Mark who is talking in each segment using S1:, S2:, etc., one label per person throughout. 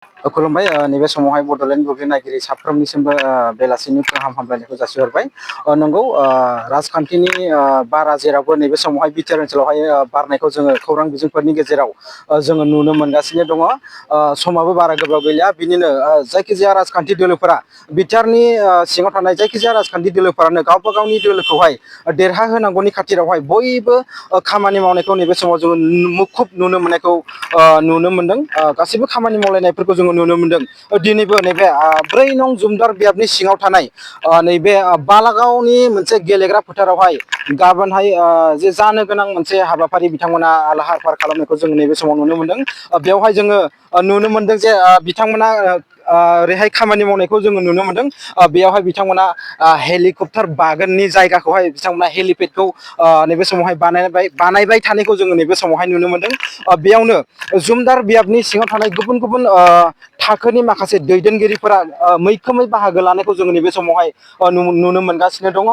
S1: खुलुमबाय नैबे समावहाय बड'लेण्ड बुब्लि नायगिरि साफ्रोमनिसिमबो बेलासिनि गाहाम हामलायनायखौ जासिहरबाय। नंगौ राजखान्थिनि बारा जेरावबो नैबे समावहाय बिटिआर ओनसोलावहाय बारनायखौ जोङो खौरां बिजोंफोरनि गेजेराव जोङो नुनो मोनगासिनो दङ। समाबो बारा गोबाव गैलिया बिनिनो जायखिजाया राजखान्थि दोलोफोरा बिटिआरनि सिङाव थानाय जायखिजाया राजखान्थि दोलोफोरानो गावबा गावनि दोलोखौहाय देरहाहोनांगौनि खाथिरावहाय बयबो खामानि मावनायखौ नैबे समाव जोङो मुखुब नुनो मोननायखौ नुनो मोनदों। गासैबो खामानि मावलायनायफोरखौ जोङो नुनो मोनदों। दिनैबो नैबे 4 नं जुमदार बियाबनि सिङाव थानाय नैबे बालागावनि मोनसे गेलेग्रा फोथारावहाय गाबोनहाय जे जानो गोनां मोनसे हाबाफारि बिथांमोना लाहार फाहार खालामनायखौ जों नैबे समाव नुनो मोनदों। बेवहाय जोङो नुनो मोनदों जे बिथांमोना ओरैहाय खामानि मावनायखौ जोङो नुनो मोनदों। बेयावहाय बिथांमोना हेलिकप्टार बागोननि जायगाखौहाय बिथांमोना हेलिपेडखौ नैबे समावहाय बानायबाय थानायखौ जोङो नैबे समावहाय नुनो मोनदों। बेयावनो जुमदार बियाबनि सिङाव थानाय गुबुन गुबुन थाखोनि माखासे दैदेनगिरिफोरा मैखोमै बाहागो लानायखौ जोङो नैबे समावहाय नुनो मोनगासिनो दङ।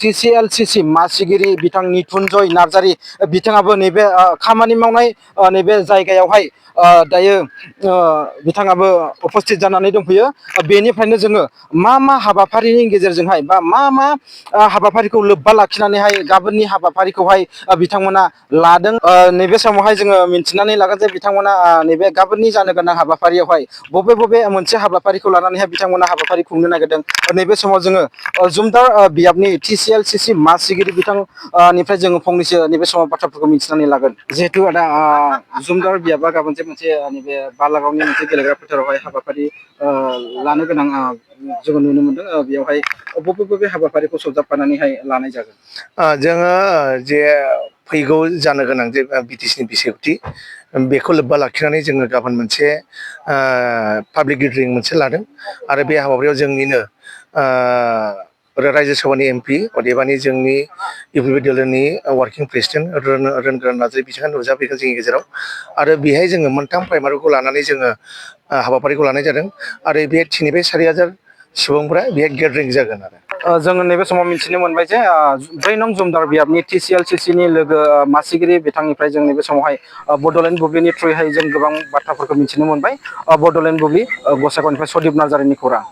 S1: TCLCC मासिगिरि बिथां निथुनजय नार्जारि बिथाङाबो नैबे खामानि मावनाय नैबे जायगायावहाय दायो बिथाङाबो उपस्थित जानानै दंफैयो। बेनिफ्रायनो जोङो मा हाबाफारिनि गेजेरजोंहाय बा मा हाबाफारिखौ लोब्बा लाखिनानैहाय गाबोननि हाबाफारिखौहाय बिथांमोना लादों नैबे समावहाय जोङो मिन्थिनानै लागोन जे बिथांमोना नैबे गाबोननि जानो गोनां हाबाफारियावहाय बबे मोनसे हाबाफारिखौ लानानैहाय बिथांमोना हाबाफारि खुंनो नागिरदों। नैबे समाव जोङो जुमदार बियाबनि TCLCC मासिगिरि बिथांनिफ्राय जोङो फंनैसो नैबे समाव बाथ्राफोरखौ मिन्थिनानै लागोन। जिहेथु आदा जुमदार बियाबा गाबोन मोनसे नैबे बालागावनि मोनसे गेलेग्रा फोथारावहाय हाबाफारि लानो गोनां जोङो नुनो मोनदों। बेयावहाय बबे हाबाफारिखौ सरजाबफानानैहाय लानाय जागोन?
S2: जोङो जे फैगौ जानो गोनां जे बिटिसिनि बिसायख'थि बेखौ लोब्बा लाखिनानै जोङो गाबोन मोनसे पाब्लिक गेदारिं मोनसे लादों आरो बे हाबाफारियाव जोंनिनो रायजो सभानि MP अदेबानि जोंनि इउपिपि दोलोनि वार्किं प्रेसिडेन्ट रोनगोरा नार्जारि बिथाङा नुजाफैगोन जोंनि गेजेराव। आरो बेहाय जोङो मोनथाम प्राइमारिखौ लानानै जोङो हाबाफारिखौ लानाय जादों आरो बे 3निफ्राय 4,000 सुबुंफ्रा बेहाय गेदारिं जागोन आरो।
S1: जोङो नैबे समाव मिथिनो मोनबाय जे 4 नं जुमदार बियाबनि TCLCCनि लोगो मासिगिरि बिथांनिफ्राय जों नैबे समावहाय बड'लेण्ड बुब्लिनि थ्रुयैहाय जों गोबां बाथ्राफोरखौ मिथिनो मोनबाय। बड'लेण्ड बुब्लि गसाइगावनिफ्राय सदिप नार्जारिनि खौरां।